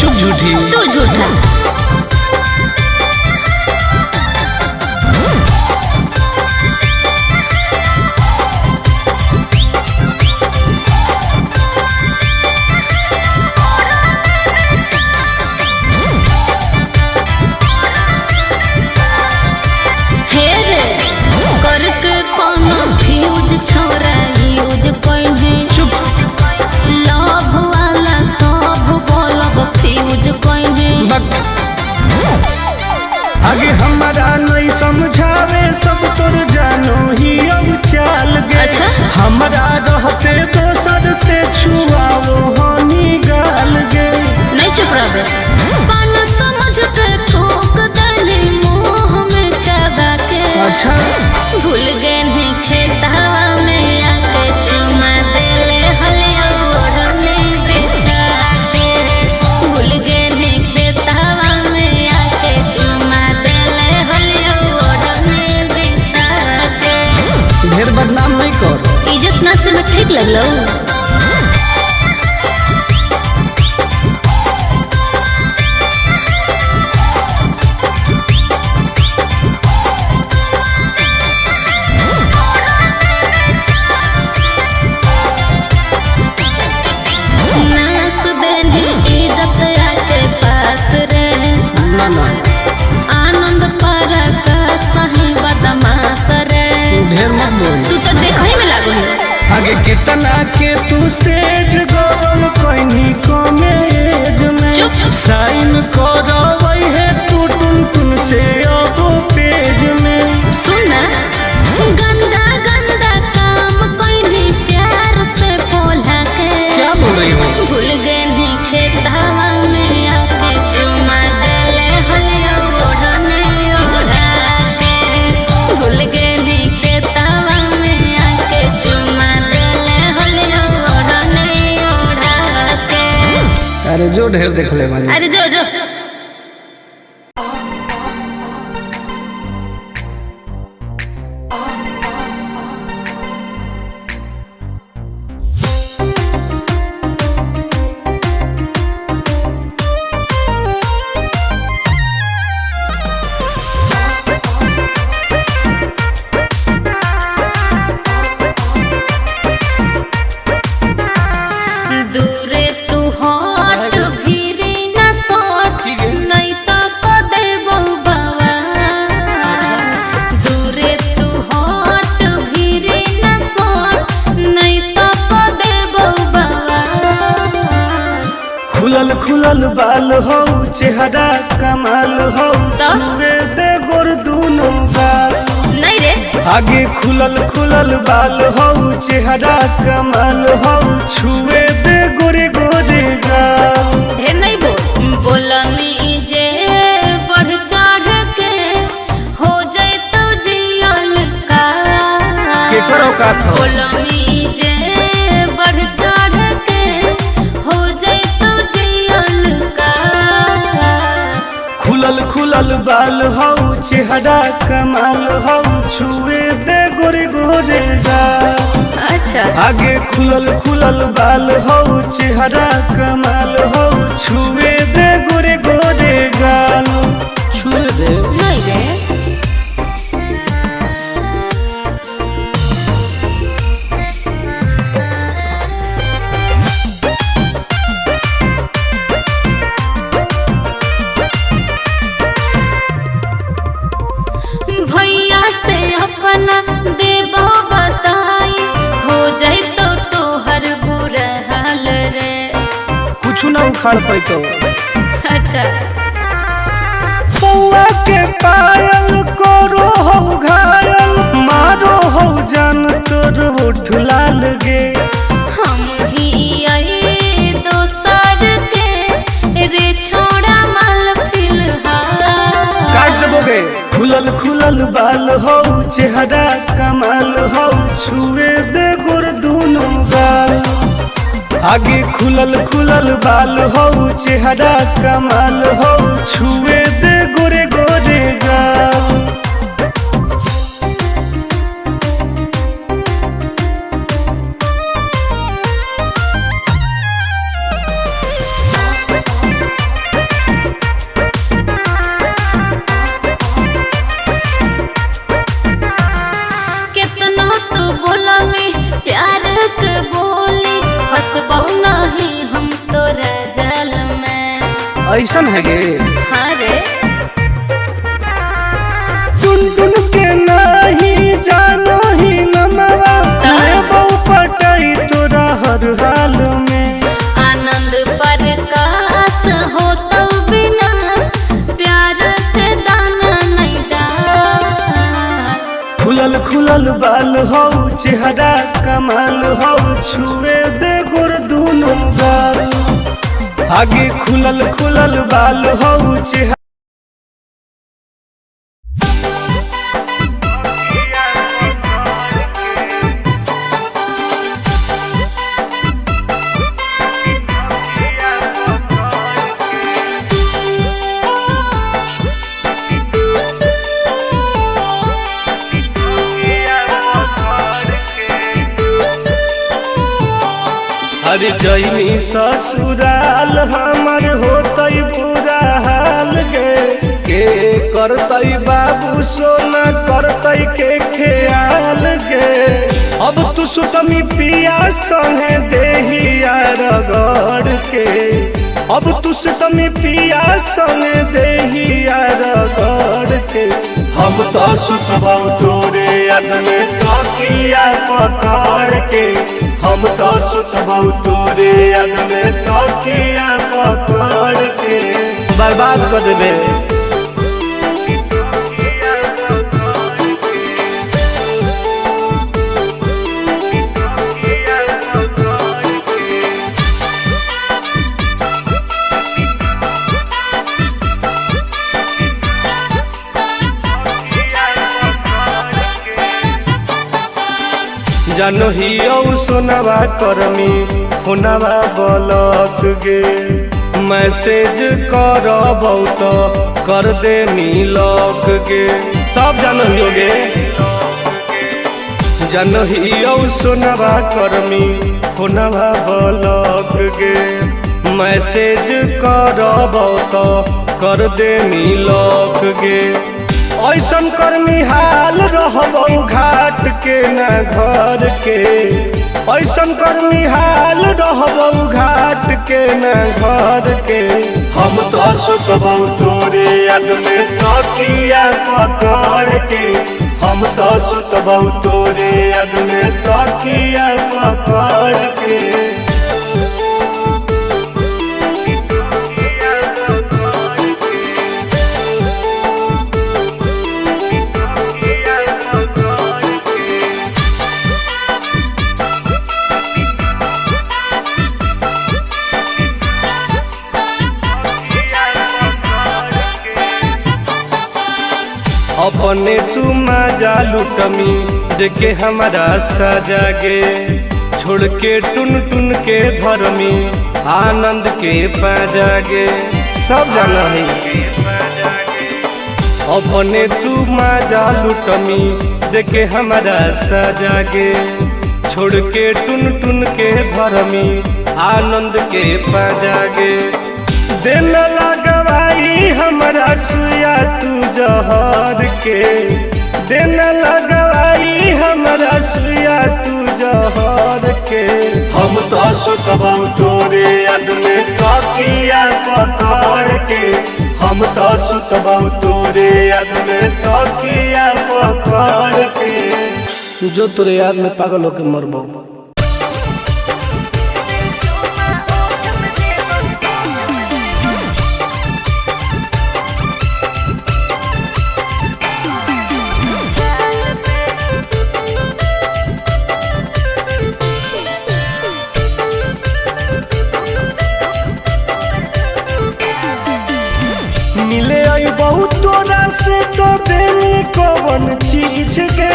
चुप झूठी। तू झूठा। हे रे करके कोनो फ्यूज छोरा यूज कोइने। चुप। लव वाला सब बोलब फ्यूज कोइने। बक। आगे हमारा नहीं समझावे, सब तोर जानो ही अब चाल गे। अच्छा? हमरा रहते दोसर से छुआओ हनी गाल गे। नहीं, चुप रह। पान समझ के थूक दली मुंह में चबा के। अच्छा। भूल गए नहीं खेतावा में आके चुमा देले हलिया ओढ़ने बिछा के। भूल गए नहीं खेतावा में आके चुमा देले हलिया ओढ़ने बिछा के। ढेर बदनाम नहीं कर। इज्जत ना से में ठीक लगलो। नास देनी इज्जत आके पास रे। ना ना। आनंद पारा का सही बदमाश रे। ढेर मत बोल। तू तो देखो ही में लागो है। आगे कितना के तू सेज गोल कोइनी कॉलेज में। चुप। साइन करवई है तू टुन टुन से अब पेज में। सुन ना, गंदा गंदा काम कोई नहीं प्यार से बोला के। क्या बोल रही हो? भूल गए नहीं खेतावा में आके चुमा देले हलिया ओढ़ने ओढ़ा के। भूल गए नहीं खेतावा में आके चुमा देले हलिया ओढ़ने ओढ़ा के। अरे जो, ढेर देख ले बानी। अरे जो जो। दूरे तू हट, भीरे न सट, नहीं तो को देबो बाबा। दूरे तू हट, भीरे न सट, नहीं तो को देबो बाबा। खुलल खुलल बाल हो, चेहरा कमाल हो। तो? छुए दे गोर दूनो गाल। नहीं रे। आगे खुलल खुलल बाल हो, चेहरा कमाल हो, छुए दे गोरे गोरे गाल। ढेर नहीं बोल। बोलनी जे बढ़ चढ़ के हो जाए तो जियल का। केकर औकात हो? बोलनी जे बढ़ चढ़ के हो जाए तो जियल का। खुलल खुलल बाल हो, चेहरा कमाल हो, छुए दे गोरे गोरे गाल। अच्छा। आगे खुलल खुलल बाल हो, चेहरा कमाल हो, छुए दे गोरे गोरे गाल। छुए दे। नहीं रे। भैया से अपना देबो बताई, हो जाए तो तोहर बुरा हाल रे। कुछ ना उखाड़ पैतो। अच्छा। पौआ के पायल करो हो घायल, मारो हो जान तोर ओठ लाल गे। हम ही आए दोसर के रे, छोड़ा माल फिलहाल। काट देबोगे। खुलल खुलल बाल हो, चेहरा कमाल हो, छुए दे गोर दूनो गाल। आगे खुलल खुलल बाल हो, चेहरा कमाल हो, छुए दे गोरे गोरे गाल। ऐसन है गे? हाँ रे। टुन टुन के नाही जानो ही नमवा, मैं बहु पटाई तोरा हर हाल में। आनंद प्रकाश हो तो विनाश, प्यार के दाना नहीं डाल। खुलल खुलल बाल हो, चेहरा कमाल हो, छुए दे गोर दुनो गाल। आगे खुलल खुलल बाल हो, चेहरा अरे जैनी ससुराल हमर होतई बुरा हाल गे, के करतई बाबू सोना करतई के ख्याल गे। अब तू सुतमी पिया संगे देहिया रगड़ के, अब तू सुतमी पिया संगे देहिया रगड़ के। हम तो सुतबौ तोरे याद में तकिया पकड़ के, हम तो सुतबौ तोरे याद में तकिया पकड़ के। बर्बाद कर देबे। जानो ही औ सोनावा करमी होनावा बलक गे, मैसेज करबौ तो कर दे मिलक गे। सब जानो ही गे। जानो ही औ सोनावा करमी होनावा बलक गे, मैसेज करबौ तो कर दे मिलक गे। ऐसन करमी हाल रहबौ घाट के ना घर के, ऐसन करमी हाल रहबौ घाट के ना घर के। हम तो सुतबौ तोरे याद में तकिया पकड़ के, हम तो सुतबौ तोरे याद में तकिया पकड़ के। अपने तू मजा लुटमी देखे हमारा सजा गे, छोड़ के टुन टुन के धर्मी आनंद के पाजा गे। सब जाना है। अपने तू मजा लुटमी देखे हमारा सजा गे, छोड़ के टुन टुन के धर्मी आनंद के पाजा गे। दिन लगवाई हमारा सुया तू जहर के, दिन लगवाई हमारा सुया तू जहर के। हम तो सुतबौ तोरे याद में तकिया पकड़ के, हम तो सुतबौ तोरे याद में तकिया पकड़ के। जो तोरे याद में पागल होके मरबौ। मिले आई बहुत तोरा से तो देनी कौन चीज के,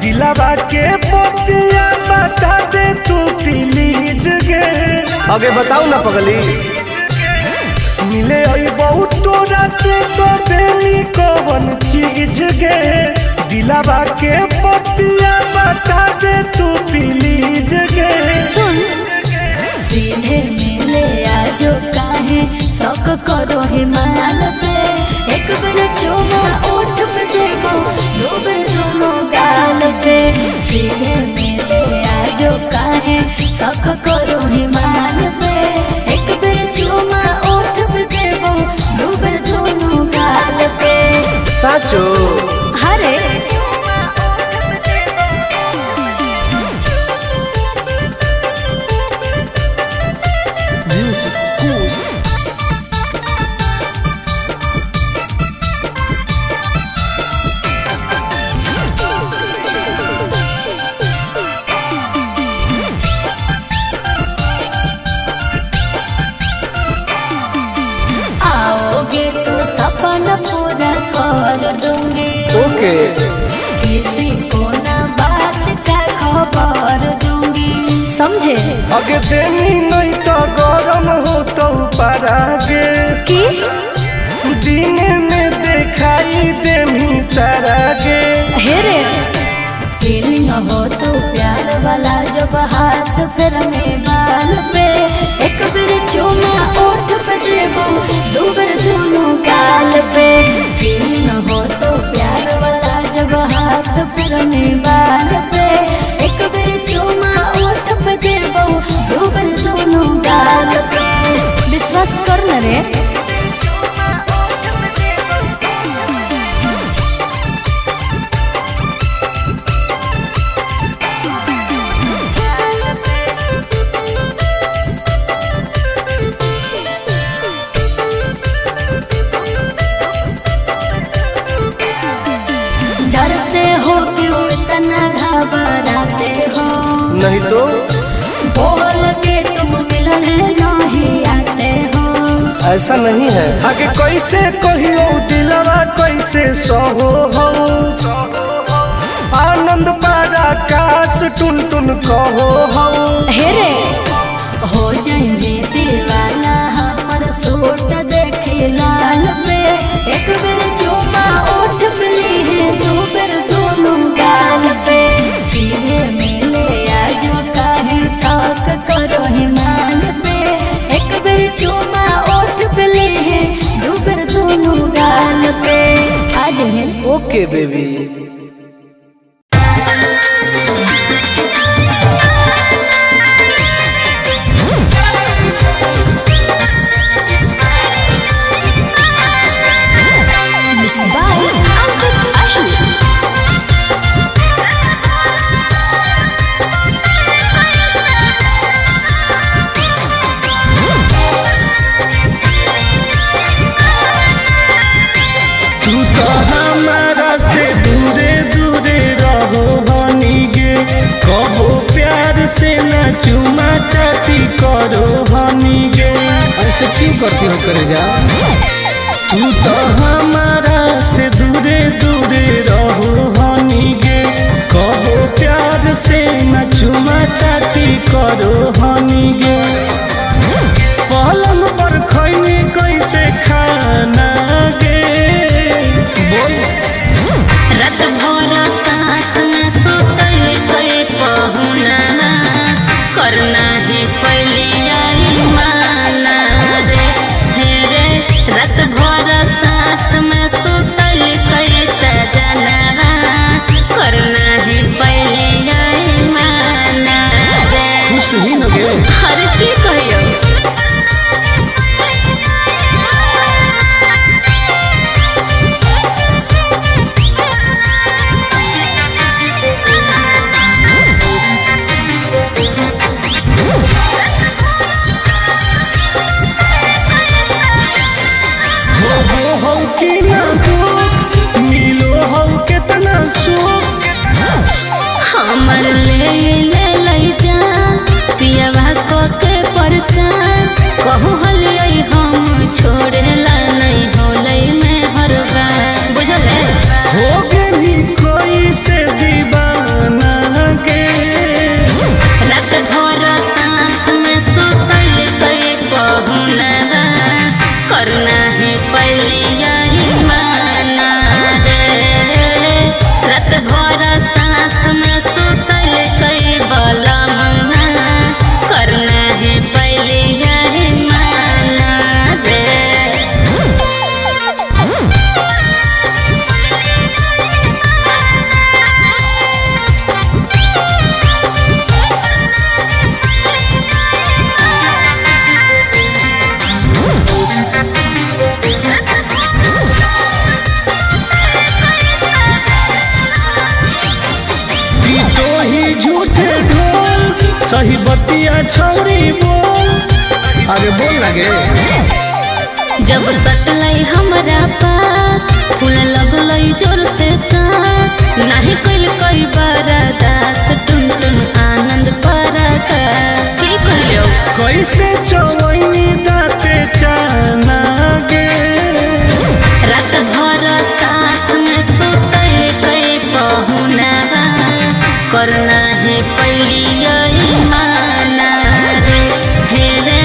दिलावा के पतिया बता दे तू प्लीज गे। आगे बताऊ ना पगली। मिले आई बहुत तोरा से तो देनी कौन चीज गे, दिलावा के पतिया बता दे तू प्लीज गे। सुन सीधे मिले आजो काहे शौक करो हिमाल पे, एक बेर चुमा ओठ पे देबो दो बेर दोनों गाल पे। सीधे मिले आजो काहे शौक करो हिमाल पे, एक बेर चुमा ओठ पे देबो सचो। हरे आओगे तो सपना पूरा कर दूंगी। ओके। किसी को ना बात का खबर दूंगी, समझे? अगे देनी नहीं तो गरम हो तो परागे की दिन में दिखाई देनी तारागे। हे रे फीलिंग हो तो प्यार वाला जब हाथ फिर में बाल पे, एक बार चूमा ओठ पे देबो, दो बार दोनों गाल पे। फीलिंग हो तो प्यार वाला जब हाथ फिर में बाल पे, एक बार चूमा ओठ पे देबो, दो बार दोनों गाल पे। विश्वास कर न रे। डरते हो क्यों इतना घबराते हो? नहीं तो बोल के तुम मिलने नहीं आते हो। ऐसा नहीं है। आगे कैसे कहियो दिलवा कैसे सहो हो, आनंद पारा काश टुन टुन कहो हो। हे रे हो जाएंगे दीवाना हमर सूट देखे लाल पे, एक बेर चूमा ओठ पे ली है, दो बेर दोनों गाल पे। सीधे मिले आजो काहे शौक करो हिमाल पे, एक बेर चूमा ओठ पे ली है, दो बेर दोनों गाल पे। आज है। Okay baby. By Ankit Ahir. तू तो हमारा से दूरे दूरे रहो हनी गे, कबो प्यार से न चुमा चाटी करो हनी गे। ऐसे क्यों करती हो करेजा? तू तो हमारा से दूरे दूरे रहो हनी गे, कबो प्यार से न चुमा चाटी करो हनी गे। पलंग पर खैनी कैसे खाना गे? बोल। रात भर साथ में सुतल के पहुना, करना ही पहले आई माना रे। हे रे रात भर साथ में सुतल के सजना, करना ही पहले आई माना रे। खुश ही न गे। अरे की कहियो? हो हो कि ना दुख मिलो हो केतना सुख। हमर ले ले ले जा पियवा को के परेशान, कहू हलियै हम छोड़ेला नहीं होलै में हर बार, बुझले? हो गेली कोई से दीवाना गे। रात भर साथ में सुतल के पहुना, करना है पहले यही माना रे। रात भर साथ में सुतल के बलमुना, करना है पहले यही माना। छौरी बोल। अरे बोल लगे। जब सटलै हमरा पास, फूले लगलै जोर से सांस, नाही कइल कोई बरदास, टुन टुन आनंद परका की कहलियौ। कैसे चवैनी दाते चाना गे। रात भर साथ में सुतै कै पहुना, करना है पैलियै माना रे। हे रे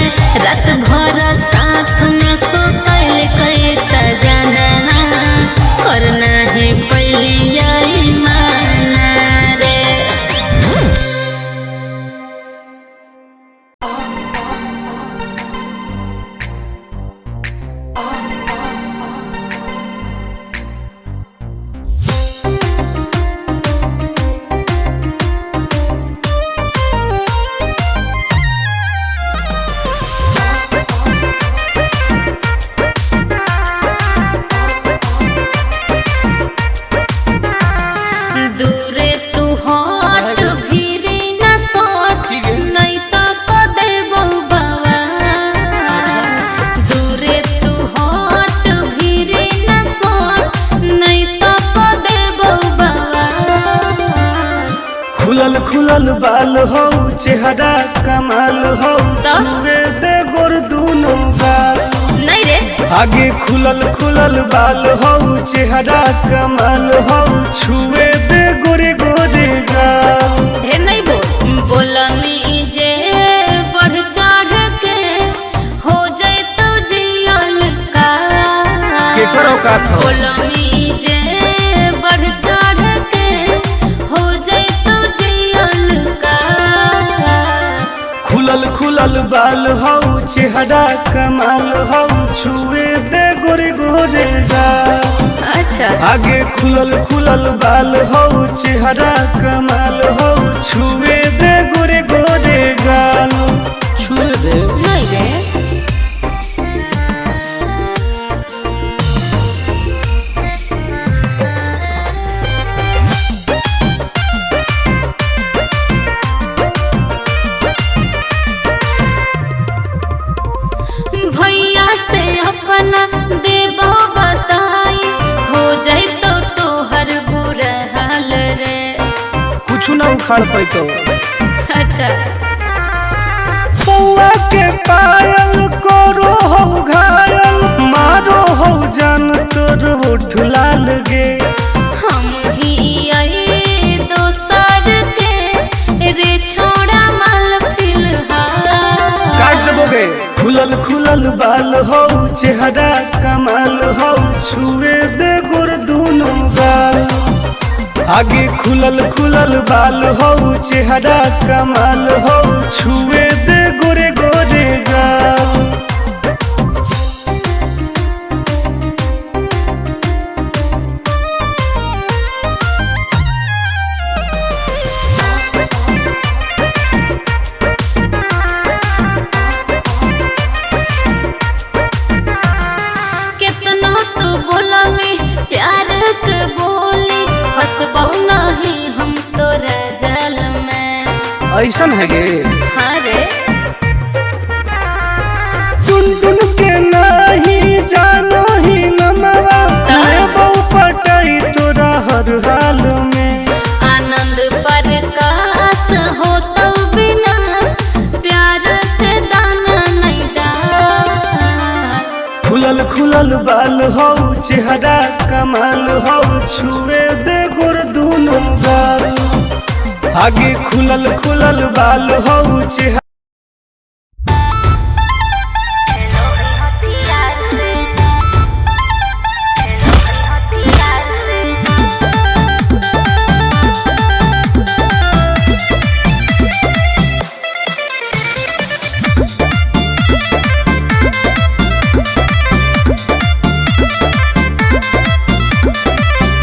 रात भर साथ में सुतै कै सजना, करना है पैलियै माना रे। दूरे तू हट भीरे न सट, नहीं तो क देबौ बाबा। दूरे तू हट भीरे न सट, नहीं तो क देबौ बाबा। खुलल खुलल बाल हो, चेहरा कमाल हो, तो? छुए दे गोर दुनो गाल। नहीं रे। आगे खुलल खुलल बाल हो, चेहरा कमाल हो, छुए दे गोरे गोरे गाल। ढेर नहीं बोल बोलनी जे बढ़ चढ़ के हो जैतौ जियल का। केकर औकात हो? बोलनी जे बढ़ चढ़ के हो जैतौ जियल का। खुलल खुलल बाल हो, चेहरा कमाल हो, छुए दे गोरे गोरे गाल। अच्छा। आगे खुलल खुलल बाल हो, चेहरा कमाल हो, छुए दे गोरे गोरे गाल। छुए दे। नहीं रे। भैया से अपना देबो बताई, हो जैतो तोहर बुरा हाल रे। कुछ ना उखाड़ पैतो। अच्छा। पौआ के पायल करो हो घायल, मारो हो जान तोर ओठ लाल गे। हम ही आई दोसर के रे छोड़ा माल फिलहाल। काट देबोगे। खुलल खुलल बाल हो, चेहरा कमाल हो, छुए दे गोर दुनो गाल। आगे खुलल खुलल बाल हो, चेहरा कमाल हो, छुए दे गोरे गोरे गाल। कितना तू बोला में प्यार के बोली, फसबौ नहीं हम तोरा जाल में। ऐसन है गे? हाँ रे। टुन टुन के नाही जानो ही नमवा, लेबौ पटाई तोरा हर हाल में। आनंद प्रकाश हो तो विनाश, प्यार के दाना नहीं डाल। खुलल खुलल बाल हो, चेहरा कमाल हो, छुए दे गोर दुनो गाल। आगे खुलल खुलल बाल हो, चेहरा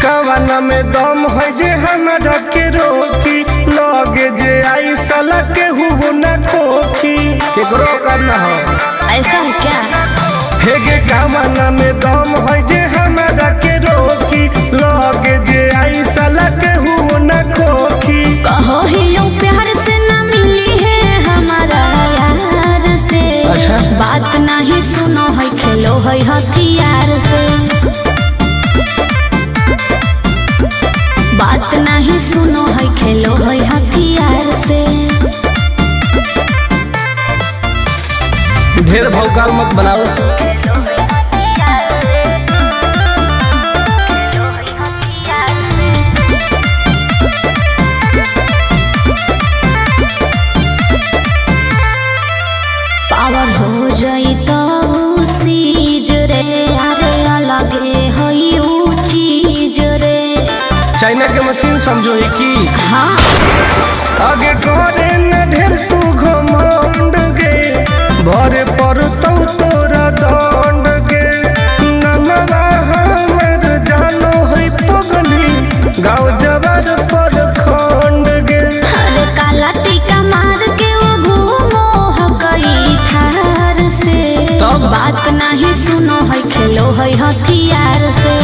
कवना में दम है जे हमरा के रोकी, लगे जे आई साला के हुओ न खोखी। केकरो औकात ना हो। ऐसा है क्या? हेगे कवना में दम है जे हमरा के रोकी, लगे जे आई साला के हुओ न खोखी। कहो ही यूं प्यार से ना मिली है हमारा। ढेर भौकाल मत बनाओ। पावर हो जाई तो सीज रे, अरे अलगे हई ऊ चीज रे। चाइना के मशीन समझो ही की। हाँ आगे करे न ढेर तू घमंड गे, भरे पर तो तोरा दंड गे। नमवा हमर जानो है पगली, गाँव जवार पर खंड गे। अरे काला टीका मार के वो घूमो हकई थार से। तब? बात नहीं सुनो है खेलो है हथियार से।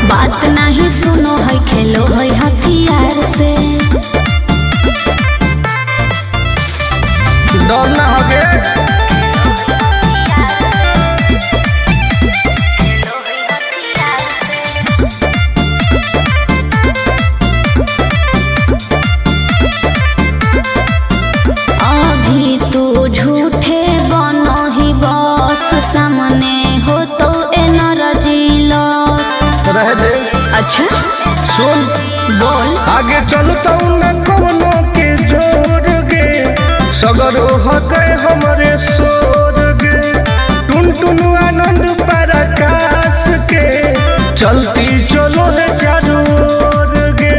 बात नहीं सुनो है खेलो है हथियार से। डर ना हो गे। अभी तू झूठे बनो ही बस, सामने हो तो एनर्जी लॉस। रह दे। अच्छा सुन बोल। आगे चलता न कोनो के जोर गे, सगर हके हमरे सोर गे। टुन टुन आनंद पराकाश के, चलती चलो है चारों ओर गे।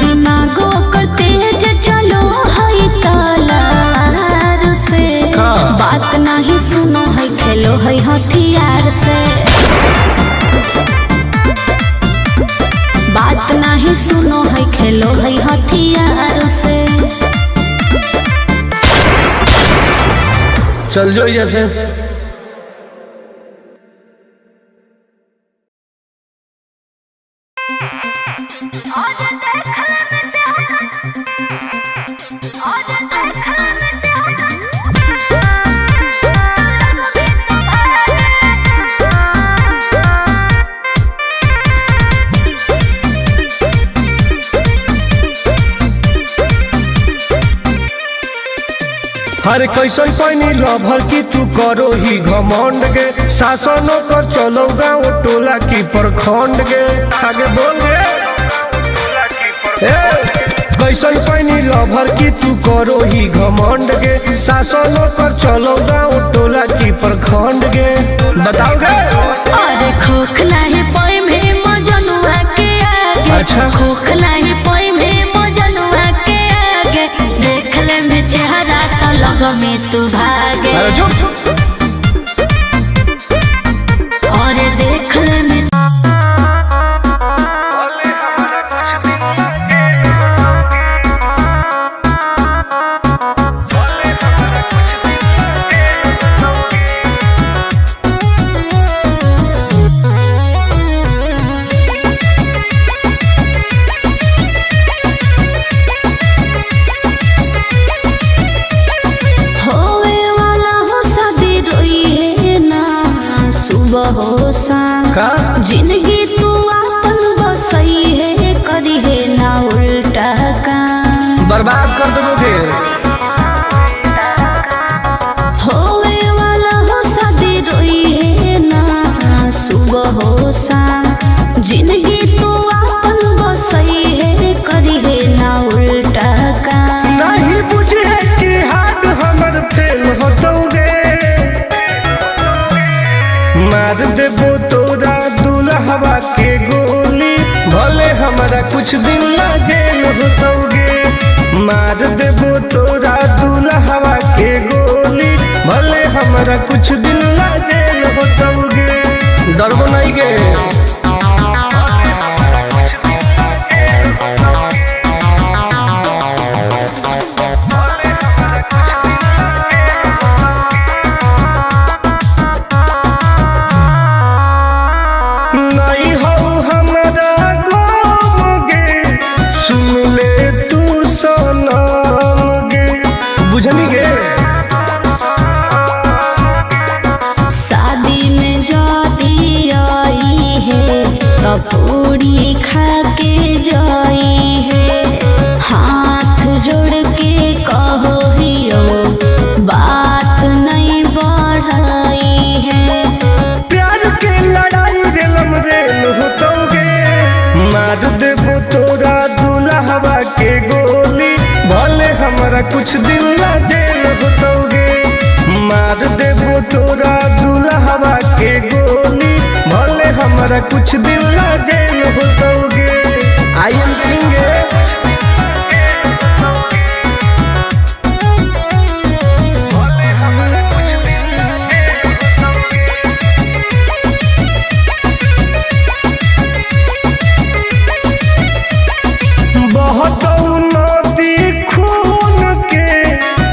दिमागो कर तेज चलो है तलवार से। का? बात नहीं सुनो है खेलो है हथियार से। बात नहीं सुनो है खेलो है हथियार से। चल जो जैसे। हर कैसन पैनी लभर की तू करो ही घमंड गे, शासनो कर चलो गाँव टोला की प्रखंड गे। आगे बोल गे। ए, कैसन पैनी लभर की तू करो ही घमंड गे, शासनो कर चलो गाँव टोला की प्रखंड गे। बताओ गे। अरे खोखला है पोई में मजनुआ के आगे। अच्छा। खोखला है पोई में मजनुआ के आगे, देख ले में चेहरा तो लग में तू भागे। अरे चुप। अरे देख ले में। होवे वाला हो शादी रोई है ना सुबह हो शाम। का? जिंदगी तू अपन बसई है करी है ना उल्टा काम। बर्बाद कर देबो फिर। होवे वाला हो शादी रोई है ना सुबह हो शाम। जिंदगी तू अपन बसई है करी है ना उल्टा काम। नहीं बुझे कि हाथ हमर फेल होतौगे, मार देबो तोरा दुल्हवा के गोली, भले हमरा कुछ दिन ला जेल होतौगे। मार देबो तोरा दुल्हवा के गोली, भले हमरा कुछ दिन ला जेल होतौगे। डरबो नहीं गे। नहीं हो हमरा गम गे, सुन ले तू सनम गे। बुझनी गे। शादी में जाती आई है कुछ दिन ला जेल होतौगे। मार देबो तोरा दुल्हवा के गोली, भले हमरा कुछ दिन ला जेल होतौगे। I am king. बहतौ नदी खून के,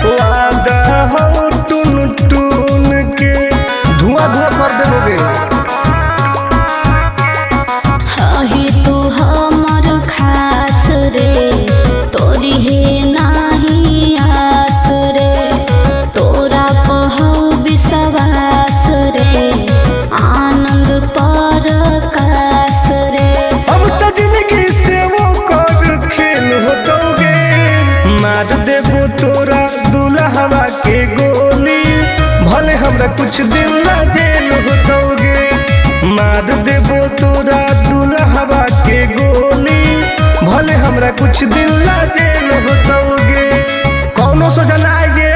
वादा हौ टुन टुन के। धुआं धुआं कर देबोगे। हही तू हमर खास रे, तोरी हे नाही आस रे, तोरा पहौ विश्वास रे, आनंद पर कास रे। अब त जिंदगी से वो कर खेल होतौगे। मार देबो तोरा दुल्हवा के गोली, भले हमरा कुछ दिन ला जेल होतौगे। मार देबो तोरा दुल्हवा के गोली, भले हमरा कुछ दिन ला जेल होतौगे। कौनो सोचा ना आएगे।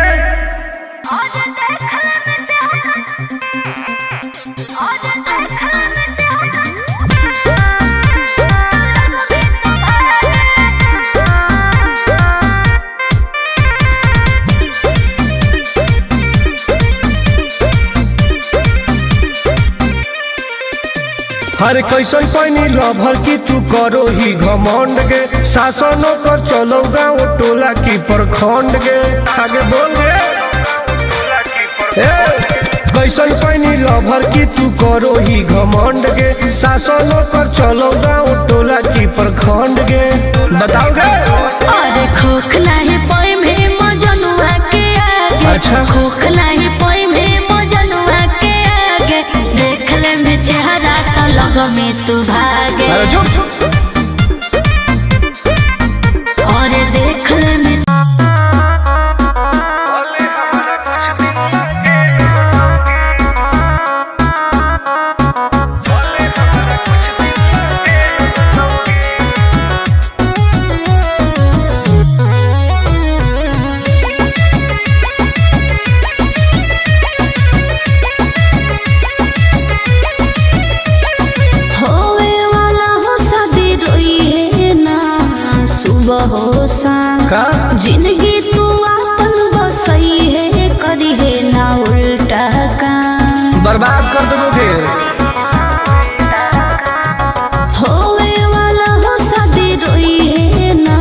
हर कैसन पैनी लभर की तू करो ही घमंड गे, शासनो कर चलो गाँव टोला की प्रखंड गे। आगे बोल गे। ए, कैसन पैनी लभर की तू करो ही घमंड गे, शासनो कर चलो गाँव टोला की प्रखंड गे। बताओ गे। अरे खोख नाही पोई में मजनुआ के आगे। अच्छा। खोख नाही पोई में मजनुआ के आगे, देख ले में चेहरा तो लग में तू भागे। अरे चुप। अरे देख ले में होवे वाला हो शादी रोई है ना सुबह हो शाम, का जिंदगी तू अपन बसई है करी है ना उल्टा काम। बर्बाद कर देबोगे। होवे वाला हो शादी रोई है ना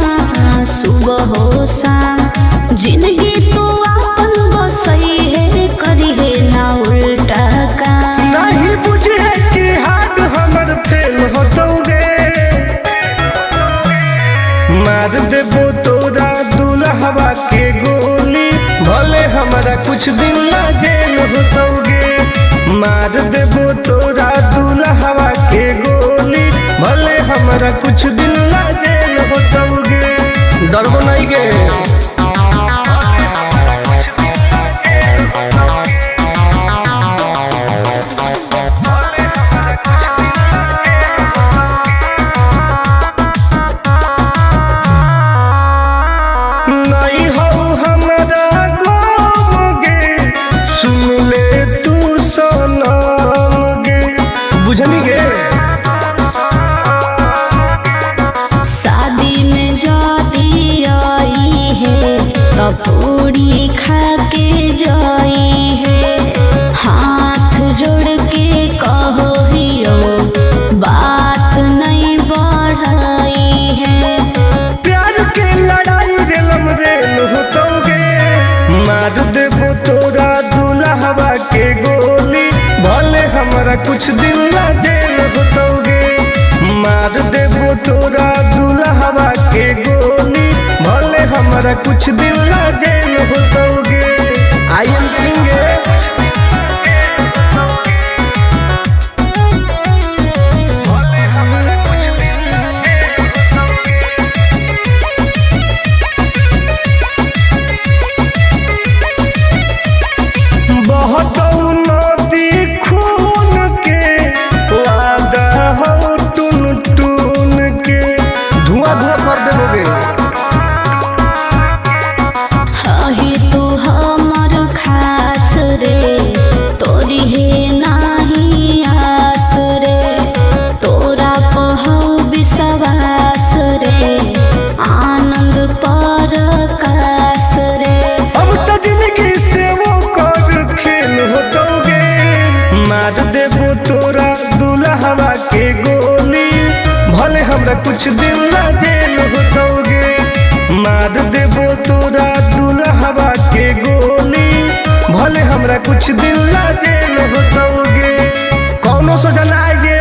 सुबह हो शाम, जिंदगी तू अपन बसई है करी है ना उल्टा काम। नहीं बुझे कि हाथ हमर फेल होतौगे। मार देबो तोरा दुल्हवा के गोली, भले हमरा कुछ दिन ला जेल होतौगे। मार देबो तोरा दुल्हवा के गोली, भले हमरा कुछ दिन ला जेल होतौगे। डरबो नहीं गे। नहीं हो हमरा गम गे, सुन ले तू सनम गे। बुझनी गे। शादी में जाती आई है तो पूरी खा के जाई है, हाथ जोड़ के कहो हियो बात नहीं बढ़ाई है। प्यार के लड़ाई रेलम रेल होतौगे। मार देबो तोरा दुल्हवा के गोली, भले हमरा कुछ दिन ला जेल होतौगे। मार देबो तोरा दुल्हवा के गोली, भले हमरा कुछ दिन ला जेल होतौगे। I am king. बहतौ नदी खून के, वादा हौ टुन टुन के। धुआं धुआं कर देबोगे। मार देबो तोरा दुल्हवा के गोली, भले हमरा कुछ दिन ला जेल होतौगे। मार देबो तोरा दुल्हवा के गोली, भले हमरा कुछ दिन ला जेल होतौगे। कौनो सोचा ना आगे।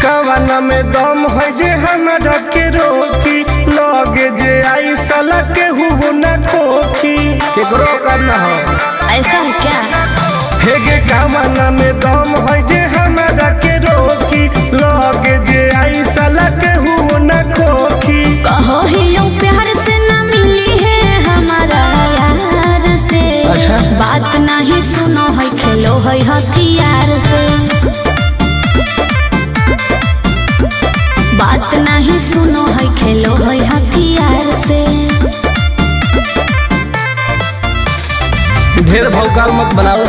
कवना में दम है जे हमरा के रोकी, लगे जे आई साला के हुओ न खोखी। केकरो करना हो ऐसा है क्या? हेगे कवना में दम है जे हमरा के रोकी, लगे जे आई साला के हुओ न खोखी। कहो ही यूं प्यार से ना मिली है हमारा यार से। अच्छा। बात नहीं सुनो है खेलो है हथियार से। बात नहीं सुनो है खेलो है हथियार से। ढेर भौकाल मत बनाओ।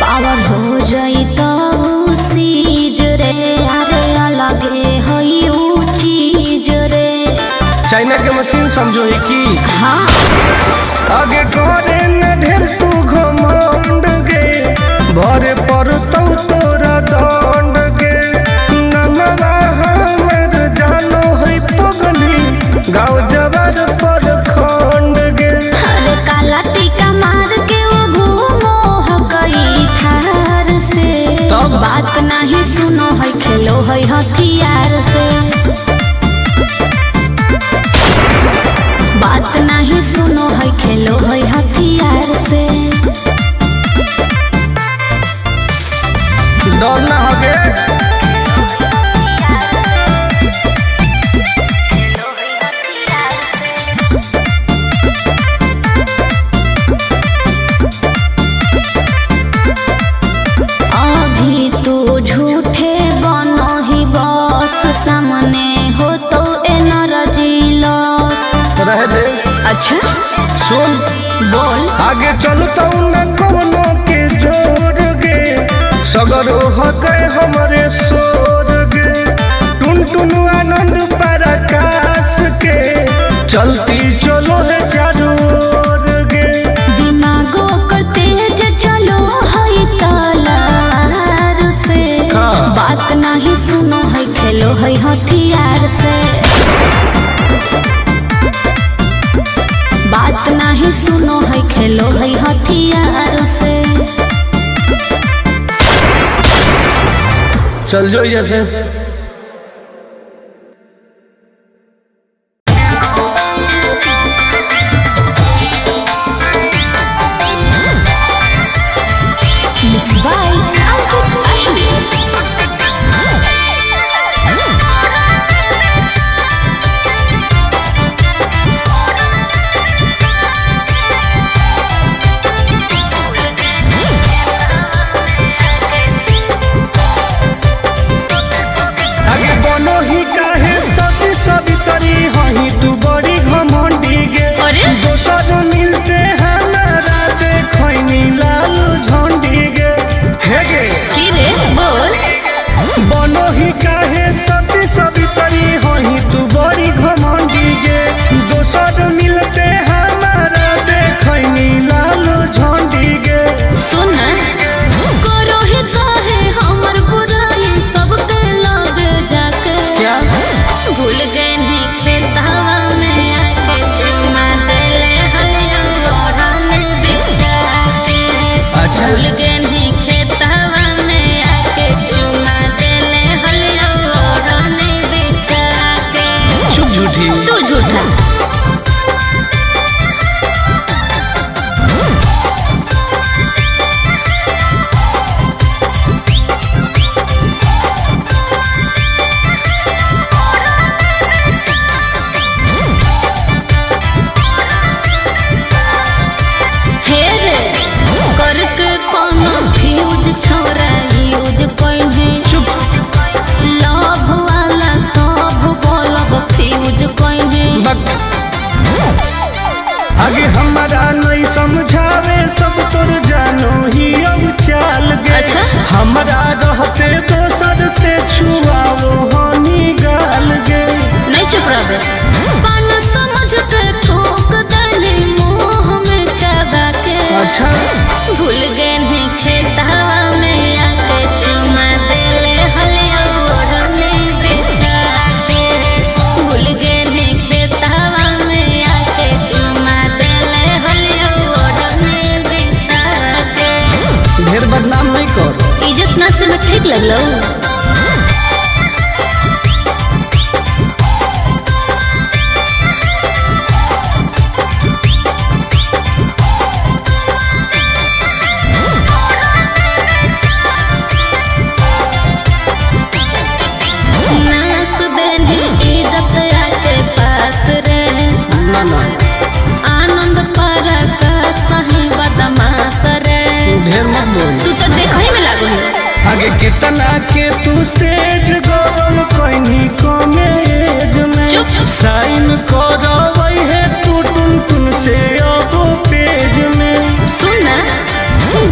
पावर हो जाई तो सीज रे, अरे अलगे है ऊ चीज रे। चाइना के मशीन समझो ही की। हाँ आगे करे न ढेर तू घमंड गे, भरे पर तो तोरा दंड गे। नमवा हमर जानो है पगली, गाँव जवार पर खंड गे। अरे काला टीका मार के वो घूमो है कई थार से। तब? बात नहीं सुनो है खेलो है हथियार से। बात नहीं सुनो है खेलो है हथियार से। डर ना हो गे। अभी तू झूठे बनो ही बस, सामने हो तो एनर्जी लॉस। रह दे। अच्छा सुन बोल। आगे चलता न कवनो के जोर गे, सगरो हके हमरे सोर गे। टुन टुन आनंद पराकाश के चलती चलो है चारों ओर गे। दिमागो कर तेज चलो है तलवार से। हाँ। बात नहीं सुनो है खेलो है हथियार से। बात नहीं सुनो है खेलो है हथियार से। चल जो जैसे। Mixed by Ankit Ahir. आगे हमारा नहीं समझावे सब तोर जानो ही अब चाल गे। अच्छा। हमरा रहते दोसर से छुआओ हनी गाल गे। नहीं चुप रह पान समझ के थूक दली मुंह में चबा के। अच्छा। भूल गए नहीं खेतवा में आके चुमा देले हलिया ओढ़ने बिछा के। भूल गए नहीं खेतवा में आके चुमा देले हलिया ओढ़ने बिछा के। ढेर बदनाम नहीं कर। इज्जत ना से ठीक लगलो। नास देनी इज्जत आके पास रे। ना ना। आनंद पर का सही बदमाश रे। ढेर मत बोल। तू तो देखो ही में लागो है। आगे कितना के तू सेज गरम कहीं कमेज में। चुप। साइन करवई है तू टुन टुन से अब पेज में। सुन ना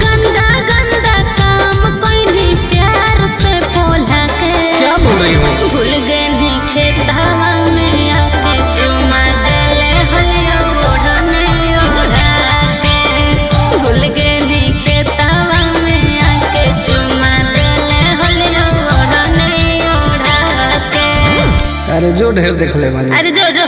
गंदा गंदा काम कोई प्यार से बोला के। क्या बोल रही हो? भूल गए नहीं खेतवा में आके चुमा देले हलिया ओढ़ने ओढ़ा के। भूल गए नहीं खेतवा में आके चुमा देले हलिया ओढ़ने ओढ़ा के। अरे जो ढेर देख ले मानी। अरे जो जो।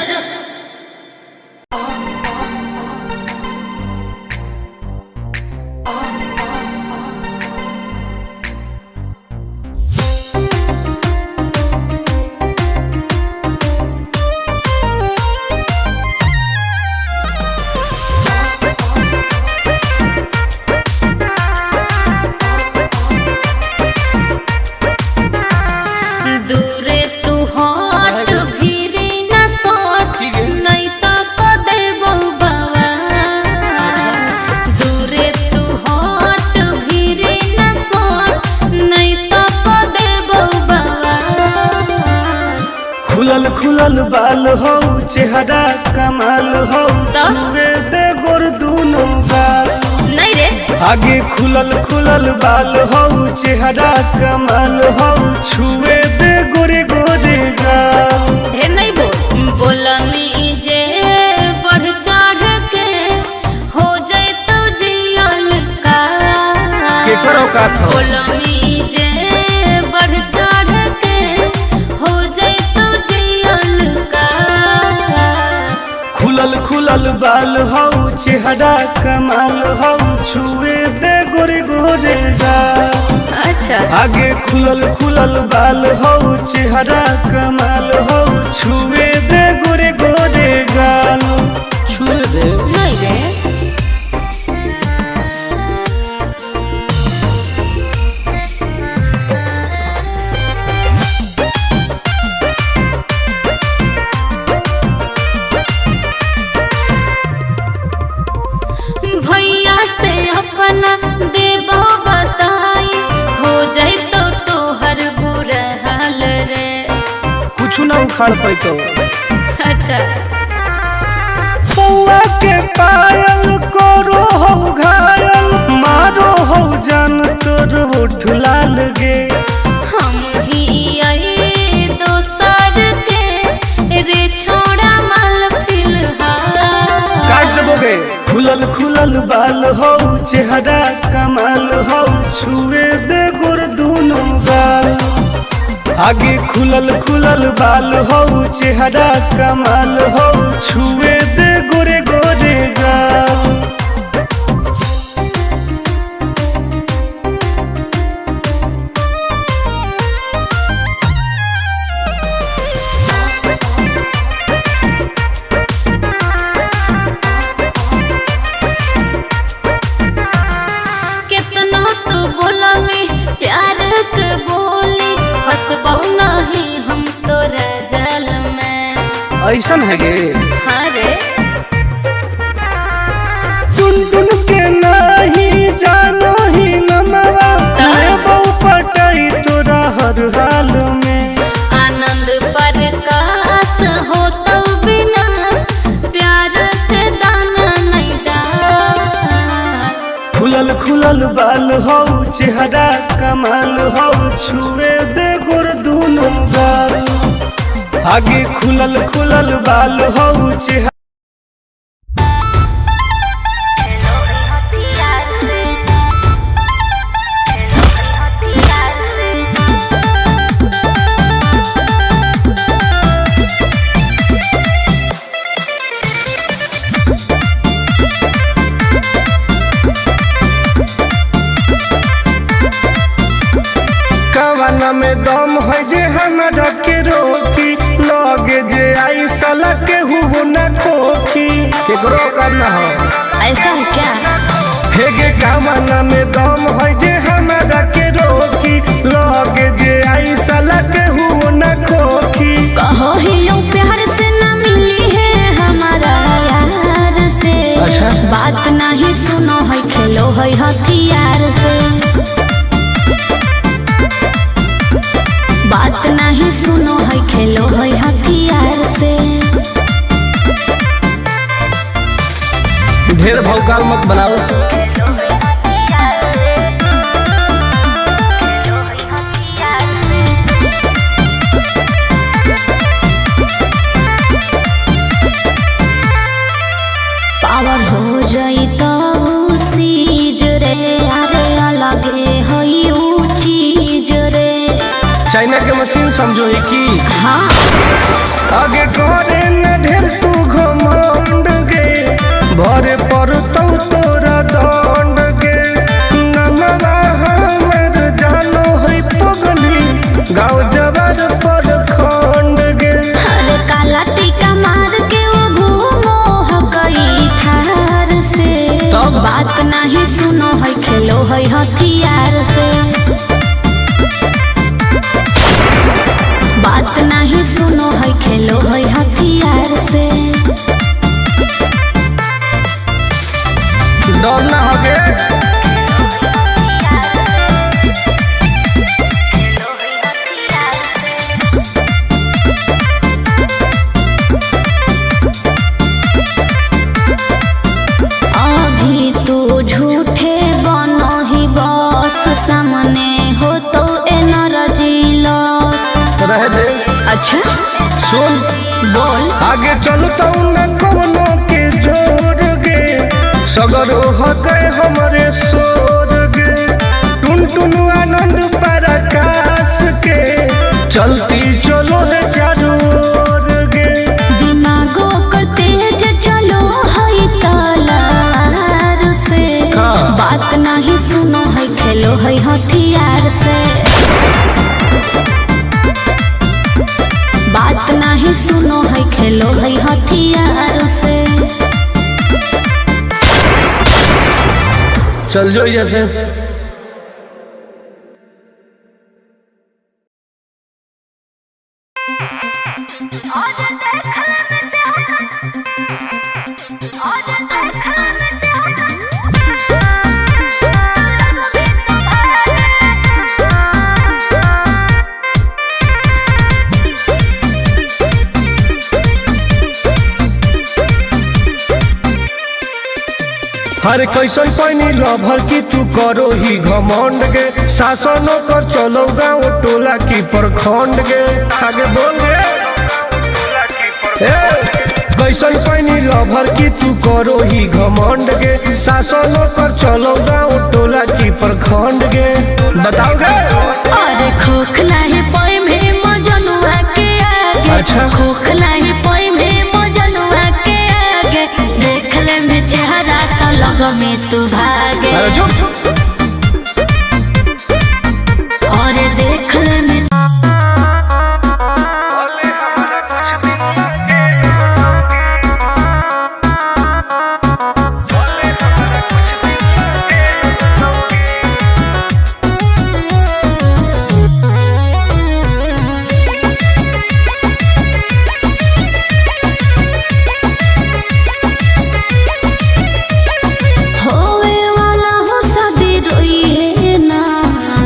दूरे तू हट भीरी न सट नहीं तो को देबो बाबा। दूरे तू हट भीरी न सट नहीं तो को देबो बाबा। खुलल खुलल बाल हो चेहरा कमाल हो तो? छुए दे गोर दूनो गाल। नहीं रे। आगे खुलल खुलल बाल हो चेहरा कमाल हो छुए दे गोरे गोरे गाल। ढेर नहीं बोल बोलनी जे बढ़ चढ़ के हो जाए तो जियल का। केकर औकात हो? बोलनी जे बढ़ चढ़ के हो जाए तो जियल का। खुलल खुलल बाल हो चेहरा कमाल हो छुए दे गोरे गोरे गाल। अच्छा। आगे खुलल खुलल बाल हो चेहरा कमाल हो छुए दे गोरे गोरे गाल। छुए दे। नहीं रे। भैया से अपना देबो बताई हो जाए तो तोहर बुरा हाल रे। कुछ ना उखाड़ पैतो। अच्छा। पौआ के पायल करो हो घायल मारो हो जान तोर होठ लाल गे। हम ही आए दोसर के रे छोड़ा माल फिलहाल। काट देबोगे। खुलल खुलल बाल हो चेहरा कमाल हो छुए दे गोर दूनो गाल। आगे खुलल खुलल बाल हो चेहरा कमाल हो छुए दे गोरे गोरे गाल। कितना तू बोला में प्यार के बोली फसबो नहीं हम तोरा जाल में। ऐसन है गे? हाँ रे। टुन टुन के नाही जानो ही नमवा मैं बहु पटाई तोरा हर हाल में। आनंद प्रकाश हो तो विनाश प्यार के दाना खुलल बाल हौ चेहरा कमाल हौ छुए दे गोर दुनो गाल। आगे खुलल खुलल बाल हौ चेहरा। कवना में दम है जे हमरा के रोकी, लगे जे आई साला के हुओ न खोखी। केकरो करना हो ऐसा है क्या? हेगे कवना में दम है जे हमरा के रोकी, लगे जे आई साला के हुओ न खोखी। कहो ही यूं प्यार से ना मिली है हमारा यार से। अच्छा। बात नहीं सुनो है खेलो है हथियार से। बात नहीं सुनो है खेलो है हथियार से। ढेर भौकाल मत बनाओ। पावर हो जाई तो सीज रे, अरे अलगे है ऊ चीज रे। चाइना के मशीन समझो ही की। हाँ। आगे करे न ढेर तू घमंड गे, भरे पर तो तोरा दंड गे। नमवा हमर जानो है पगली, गाँव जवार पर खंड गे। अरे काला टीका मार के वो घूमो है कई थार से। तब? बात नहीं सुनो है खेलो है हथियार से। बात नहीं सुनो है खेलो है हथियार से। डर ना हो गे। अभी तू झूठे बनो ही बस, सामने हो तो एनर्जी लॉस। रह दे। अच्छा सुन बोल। आगे चलता न कोनो के जोर गे, सगरो हके हमरे सोर गे। टुन टुन आनंद पराकाश के चलती चलो है चारों ओर गे। दिमागो कर तेज चलो है तलवार से। हाँ। बात नहीं सुनो है खेलो है हथियार से। बात नहीं सुनो है खेलो है हथियार से। चल जो जैसे। हर कैसन पैनी लभर की तू करो ही घमंड गे, शासनो कर चलो गाँव टोला की प्रखंड गे। आगे बोल गे। ए, कैसन पैनी लभर की तू करो ही घमंड गे, शासनो कर चलो गाँव टोला की प्रखंड गे। बताओ गे। अरे खोखला ही पोई में मजनुआ के आगे। अच्छा। खोखला ही पोई में मजनुआ के आगे, देख ले में चेहरा तो लग में तू भागे। अरे चुप। अरे देख ले में। होवे वाला हो शादी रोई है ना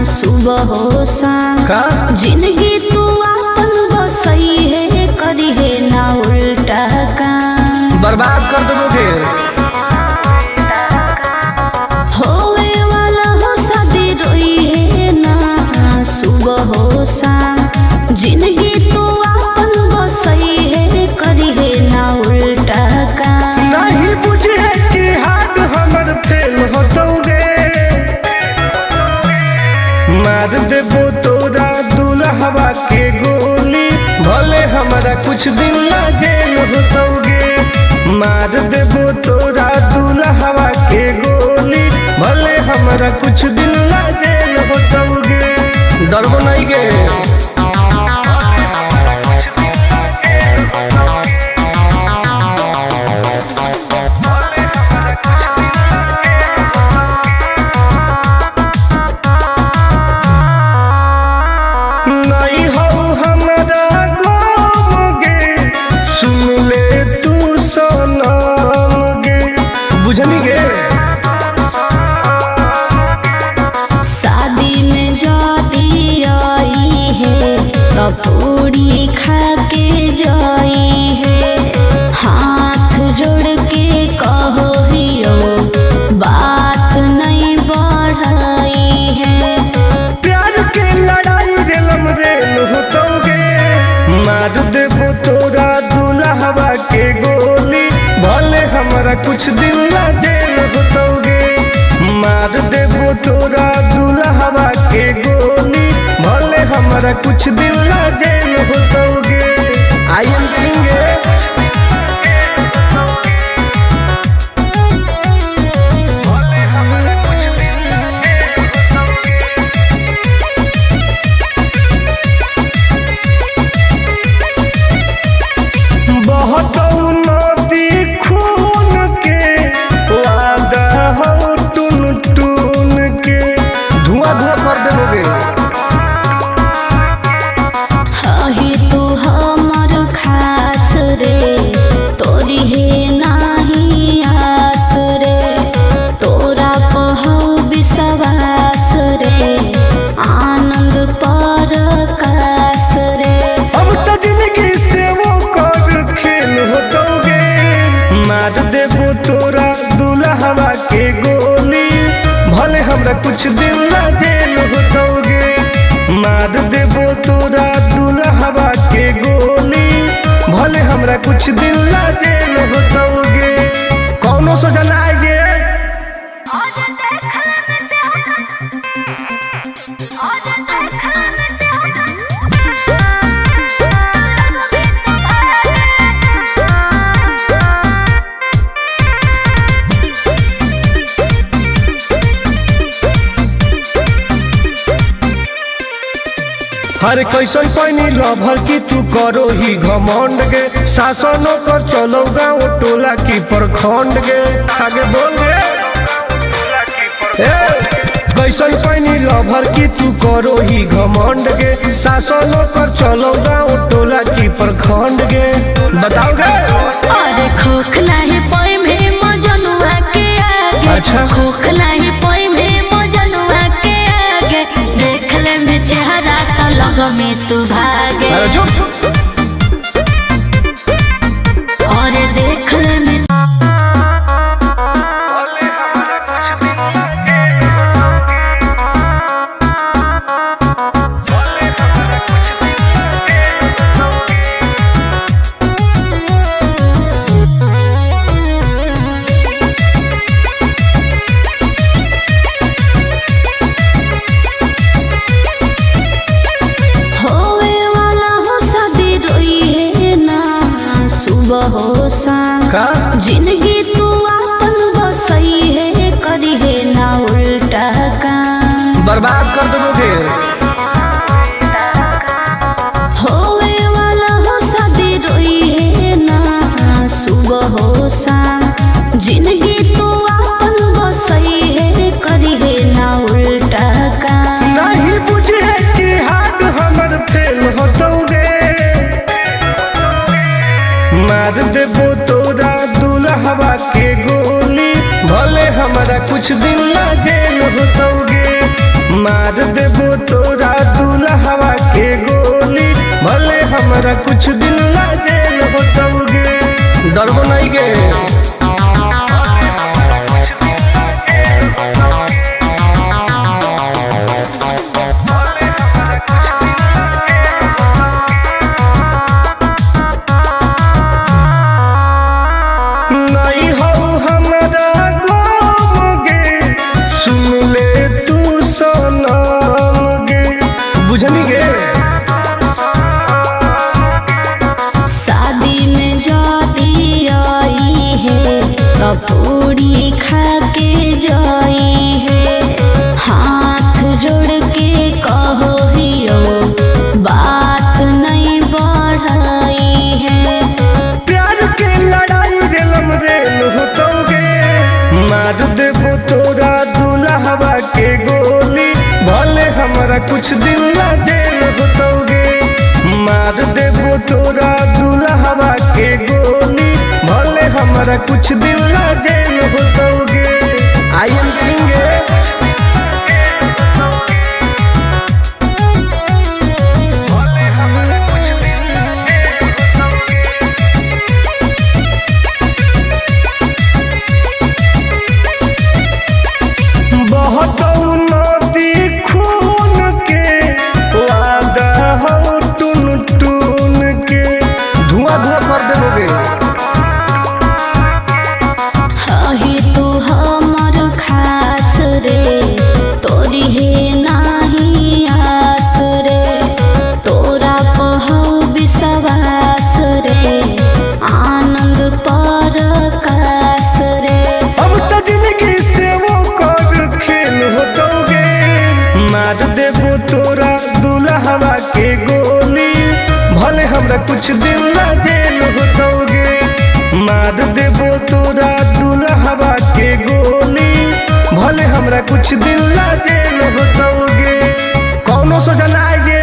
सुबह हो शाम। का? जिंदगी तू अपन बसई है करी है ना उल्टा काम। बर्बाद कर दोगे। होवे वाला कुछ दिन ला जेल होतौगे। मार देबो तोरा दुल्हवा के गोली, भले हमरा कुछ दिन ला जेल होतौगे। डरबो नहीं गे। नहीं हो हमरा गम गे, सुन ले तू सनम गे। बुझनी गे? शादी में जाती आई है तो पूरी खा के जाई है। हाथ जोड़ के कहो हियो बात नहीं बढ़ाई है। प्यार के लड़ाई रेलम रेल होतौगे। मार देबो तोरा दुल्हवा के गोली, भले हमरा कुछ दिन ला जेल होतौगे। मार देबो तोरा दुल्हवा के गोली, भले हमरा कुछ दिन ला जेल होतौगे। I am king. बहतौ नदी खून के, वादा हौ टून टून के। धुआं धुआं कर देबोगे। हही तू हमर खास रे, तोरी हे नाही आस रे, तोरा पहौ विश्वास रे, आनंद पर कास रे। अब तो जिंदगी से वो कर खेल होतौगे। मार देबो तोरा दुल्हवा के गोली, भले हमरा कुछ दिन ला जेल होतौगे। मार देबो तोरा दुल्हवा के गोली, भले हमरा कुछ दिन ला जेल होतौगे। कौनो सोचा ना आएगे। हर कैसन पैनी लभर की तू करो ही घमंड गे, शासनो कर चलो गाँव टोला की प्रखंड गे। आगे बोल गे। ए, कैसन पैनी लभर की तू करो ही घमंड गे, शासनो कर चलो गाँव टोला की प्रखंड गे। बताओ गे। अरे खोखला है पोई में मजनुआ के आगे। अच्छा। खोखला है पोई में मजनुआ के आगे, देख ले में चेहरा तो लग में तू भागे। अरे चुप। अरे देख ले में होवे वाला हो शादी रोई है ना सुबह हो शाम। का? जिंदगी तू अपन बसई है, करी है ना उल्टा काम। बर्बाद कर देबोगे। होवे वाला हो शादी रोई है ना सुबह हो शाम। जिंदगी तू अपन बसई है, करी है ना उल्टा काम। नहीं बुझे कि हाथ हमर फेल होतौगे। मार देबो तोरा दुल्हवा के गोली, भले हमरा कुछ दिन ला जेल होतौगे। मार देबो तोरा दुल्हवा के गोली, भले हमरा कुछ दिन ला जेल होतौगे। डरबो नहीं गे। नहीं हो हमरा गम गे, सुन ले तू सनम गे। बुझनी गे? त पूरी खा के जाई है। हाथ जोड़ के कहो हियो बात नहीं बढ़ाई है। प्यार के लड़ाई रेलम रेल होतौगे, मार देबो तोरा दुल्हवा के गोली, भले हमरा कुछ दिन ला जेल होतौगे। मार देबो तोरा दुल्हवा के गोली, भले हमरा कुछ दिन ला जेल होतौगे। I am king. बहतौ नदी खून के, वादा हौ टुन टुन के। धुआं धुआं कर देबोगे। अहे तू हमर खास रे, तोरी हे नाही आस रे, तोरा पहौ विश्वास रे, आनंद पर कास रे। अब त जिंदगी से वो कर खेल होतौगे, मार देबो तोरा दुल्हवा के गोली, भले हमरा कुछ दिन ला जेल होतौगे। मार देबो तोरा दुल्हवा के गोली, भले हमरा कुछ दिन ला जेल होतौगे। कौनो सोचा ना आएगे।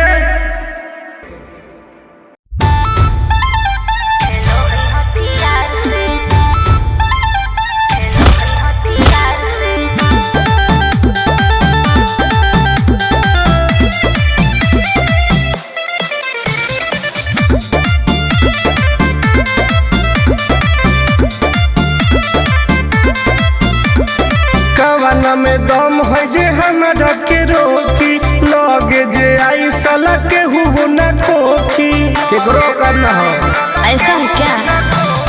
कवना में दम है जे हमरा के रोकी, लगे जे आई साला के हुओ न खोखी। केकरो करना हो ऐसा है क्या?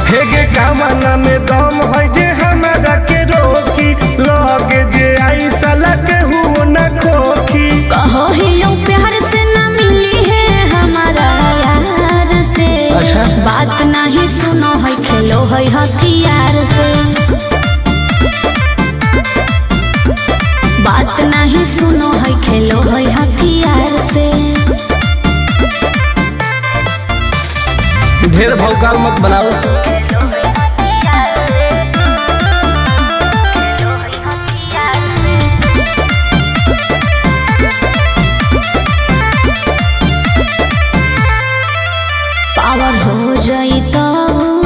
हेगे कवना में दम है जे हमरा के रोकी, लगे जे आई साला के हुओ न खोखी। कहो हियो प्यार से ना मिली है हमारा यार से। अच्छा। बात नहीं सुनो है खेलो है हथियार से। बात नहीं सुनो है खेलो है हथियार से। ढेर भौकाल मत बनाओ। पावर हो जाई तो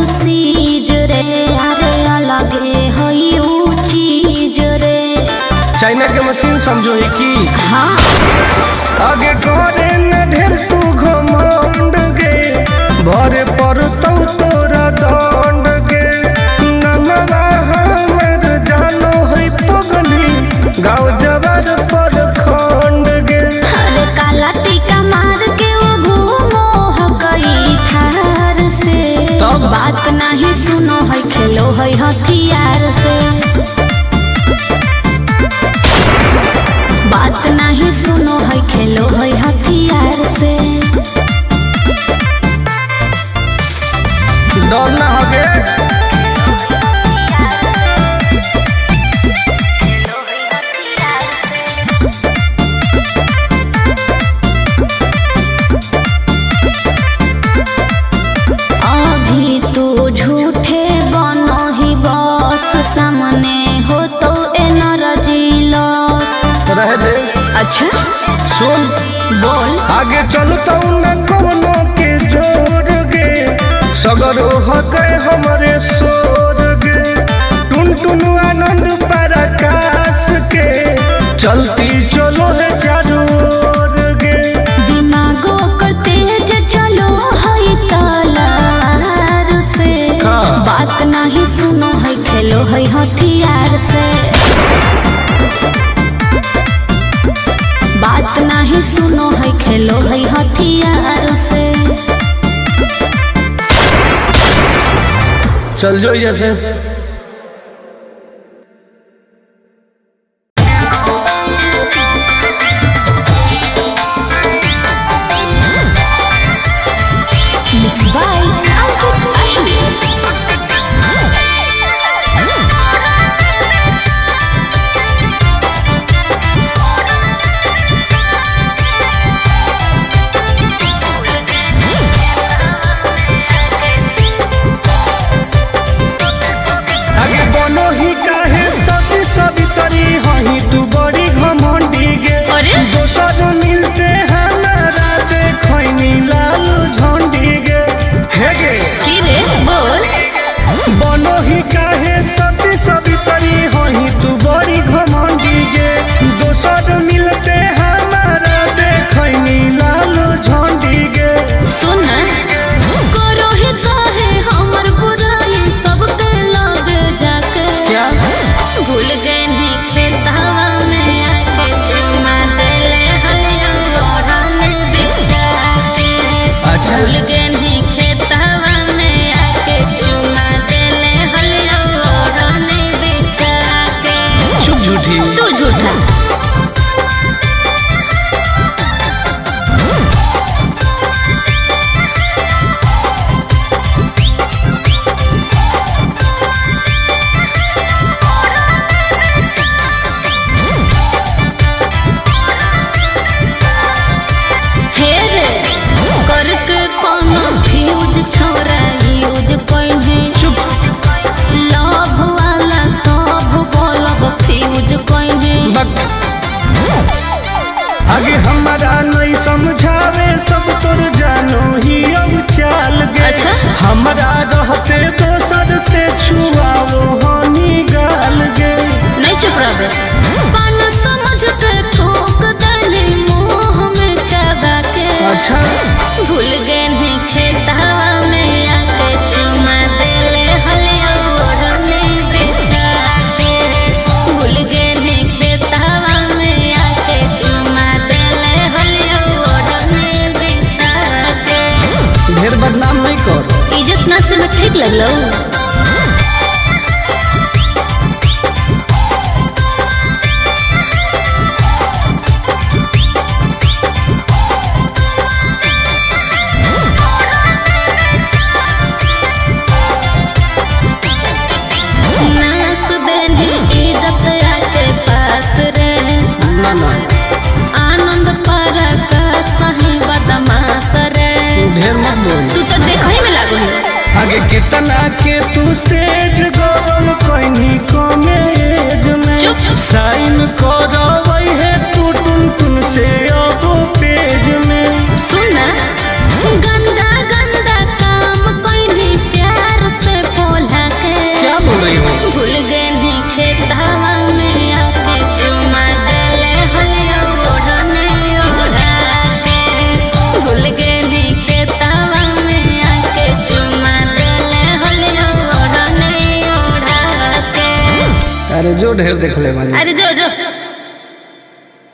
सीज रे, अरे अलगे है ऊ चीज रे। चाइना के मशीन समझो ही की। हाँ आगे करे न ढेर तू घमंड गे, भरे पर तो तोरा दंड गे। नमवा हमर जानो है पगली, गाँव जवर पर खंड गे। अरे काला टीका मार के वो घूमो हकई थार से। तब? बात नहीं सुनो है खेलो है हथियार से। बात नहीं सुनो है खेलो है हथियार से। डर ना हो गे। अभी तू झूठे बनो ही बस, सामने हो तो एनर्जी लॉस। रह दे। अच्छा सुन बोल। आगे चलता न कोनो के जोर गे, सगरो हके हमरे सोर गे। टुन टुन आनंद पराकाश के, चलती चलो है चारों ओर गे। दिमागो कर तेज चलो है तलवार से। हाँ। बात नहीं सुनो है खेलो है हथियार से। बात नहीं सुनो है खेलो है हथियार से। चल जो जैसे। Mixed by Ankit Ahir. सवितरी हही तू बड़ी घमंडी गे। अरे? दोसर मिलते हमारा देखैनी लाल झंडी गे। हे गे की रे बोल। बनो ही काहे सती सवितरी हही तू बड़ी घमंडी गे। दोसर मिलते हमारा देखैनी लाल झंडी गे। सुन ना, करो ही काहे हमर बुराई सबके लग जाके। क्या? भूल गए नहीं खेतावा में आके चुमा देले हलिया ओढ़ने बिछा के। अच्छा। भूल गए नहीं खेतावा में आके चुमा देले हलिया ओढ़ने बिछा के। चुप झूठी। तू झूठा। हे रे करके कोनो फ्यूज छोरा यूज कोइने। चुप। लव वाला सब बोलब फ्यूज कोइने। बक। आगे हमारा नहीं समझावे सब तोर जानो ही अब चाल गे। अच्छा? हमारा रहते दोसर से छुआओ हनी गाल गे। नहीं चुप रह पान समझ के थोक दली मुंह में चबा के। अच्छा। भूल गए नहीं खेतावा में आके चुमा देले हलिया ओढ़ने बिछा के। भूल गए नहीं खेतावा में आके चुमा देले हलिया ओढ़ने बिछा के। ढेर बदनाम नहीं कर। इज्जत ना से ठीक लगलो। नास देनी इज्जत आके पास रे। ना ना। आनंद पर का सही बदमाश रे। ढेर मत बोल। तू तो देखो ही में लागो है। आगे कितना के तू सेज गवल कहीं कमेज में। चुप। साइन करवई है तू टुन टुन से अब पेज में। सुन ना, गंदा गंदा काम कोई प्यार से बोला के। क्या बोल रही हो? भूल गए नहीं खेतावा में आके चुमा देले हलिया ओढ़ने ओढ़ा के। भूल गए नहीं खेतावा में आके चुमा देले हलिया ओढ़ने ओढ़ा के। अरे जो ढेर देख ले वाली। अरे जो जो।